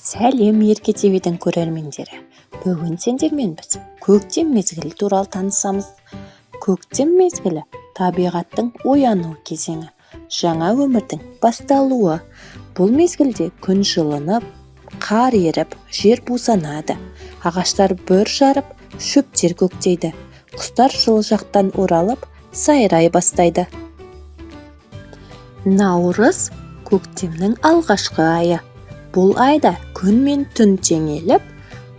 Сәлем, Ерке ТВ-дің көрермендері! Бүгін сендермен біз көктем мезгілі туралы танысамыз. Көктем мезгілі табиғаттың ояну кезеңі, жаңа өмірдің басталуы. Бұл мезгілде күн жылынып, қар еріп, жер бусанады, ағаштар бүр жарып, шөптер көктейді, құстар жылы жақтан оралып, сайрай бастайды. Наурыз көктемнің алғашқы айы. Бұл айда күн мен түн теңеліп,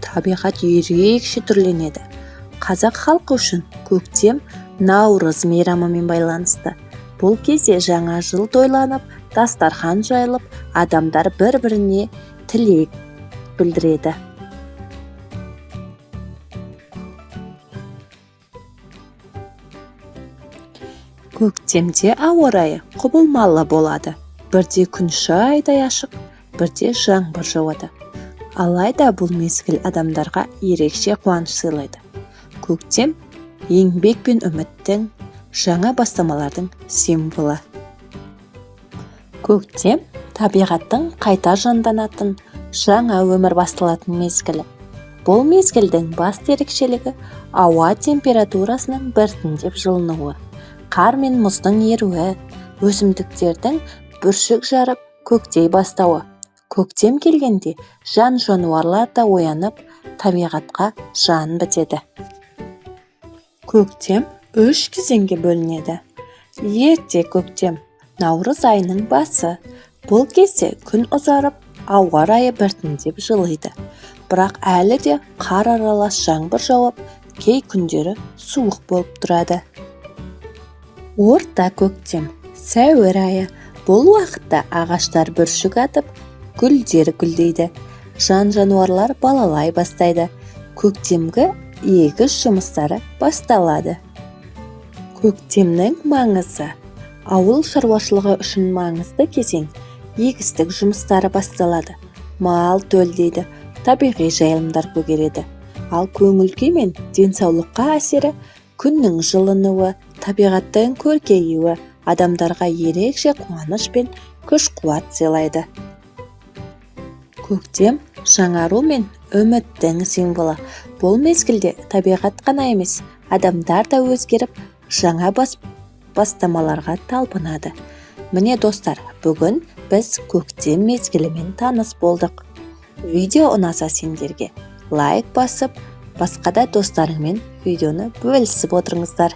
табиғат ерекше түрленеді. Қазақ халқы үшін көктем Наурыз мейрамымен байланысты. Бұл кезде жаңа жыл тойланып, дастархан жайылып, адамдар бір-біріне тілек білдіреді. Көктемде ауа райы құбылмалы болады. Бірде күн шайдай ашық, бірде жаңбыр жауады. Алайда бұл мезгіл адамдарға ерекше қуаныш сыйлайды. Көктем еңбек пен үміттің, жаңа бастамалардың символы. Көктем табиғаттың қайта жанданатын, жаңа өмір басталатын мезгілі. Бұл мезгілдің басты ерекшелігі ауа температурасының біртіндеп жылынуы, қар мен мұздың еруі, өсімдіктердің бүршік жарып көктей бастауы. Көктем келгенде жан-жануарлар да оянып, табиғатқа жан бітеді. Көктем үш кезеңге бөлінеді. Ерте көктем наурыз айының басы. Бұл кезде күн ұзарып, ауа райы біртіндеп жылиды. Бірақ әлі де қар аралас жаңбыр жауып, кей күндері суық болып тұрады. Орта көктем сәуір айы. Бұл уақытта ағаштар бүршік атып, гүлдер гүлдейді, жан-жануарлар балалай бастайды. Көктемгі егіс жұмыстары басталады. Көктемнің маңызы. Ауыл шаруашылығы үшін маңызды кезең. Егістік жұмыстары басталады. Мал төлдейді, табиғи жайылымдар көгереді. Ал көңіл күй мен денсаулыққа әсері күннің жылынуы, табиғаттың көркеюі адамдарға ерекше қуаныш пен күш-қуат сыйлайды. Көктем жаңару мен үміттің символы. Бұл мезгілде табиғат қана емес, адамдар да өзгеріп, жаңа бастамаларға талпынады. Міне, достар, бүгін біз көктем мезгілімен таныс болдық. Видео ұнаса сендерге лайк басып, басқа да достарыңмен видеоны бөлісіп отырыңыздар.